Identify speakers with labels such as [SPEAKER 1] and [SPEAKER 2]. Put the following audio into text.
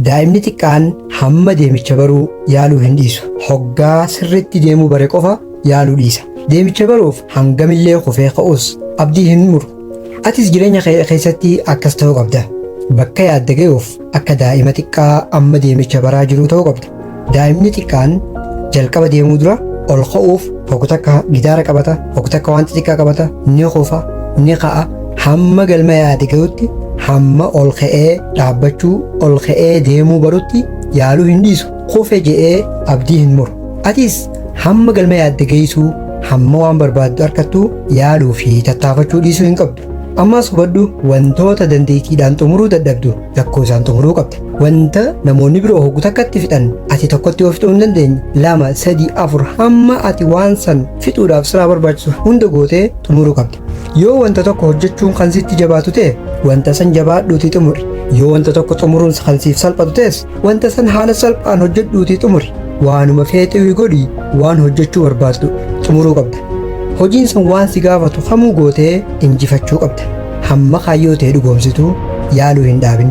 [SPEAKER 1] Daa'imni xiqqaan hamma deemicha baruu yaaluu hin dhiisu. Hoggaa sirriitti deemuu bare qofa yaaluu dhiisa. Deemicha baruuf hangamillee kufee ka'us abdii hin muru. Atis jireenya kee keessatti akkas ta'uu qabda. Bakka yaadde ga'uuf akka daa'ima xiqqaa amma deemicha baraa jiruu ta'uu qabda. Daa'imni xiqqaan jalqaba deemuu dura ol ka'uuf hoggu takka gidaara qabata, hoggu takka waan xixiqqaa qabata, ni kufa, ni ka'a. Hamma galma yaade ga'utti, hamma ol ka'ee dhaabbachuu, ol ka'ee deemuu barutti yaaluu hin dhiisu. Kufe je'ee abdii hin muru. Atis hamma galma yaadde geessuu, hamma waan barbaaddu argattu yaaluu fi tattaafachuu dhiisuu hin qabdu. Ammas hubadhu, wantoota dandeettiidhaan xumuruu dadhabdu lakkoofsaan xumuruu qabda. Wanta namoonni biroo hoggu takkatti fixan ati tokkotti yoo fixuu hin dandeenye, lama, sadi, afur, hamma ati waan san fixuudhaaf siraa barbaachisu hunda gootee xumuruu qabda. Yoo wanta tokko hojjechuun kan sitti jabaatu ta'e, wanta san jabaadhuutii xumuri. Yoo wanta tokko xumuruun kan siif salphatu ta'es, wanta san haala salphaan hojjedhuutii xumuri. Waanuma feete godhi, waan hojjechuu barbaaddu xumuruu qabda. Hojiin sun waan si gaafatu kamuu gootee injifachuu qabda. Hamma kaayyoo ta'e dhugoomsitu yaaluu hin dhaabin.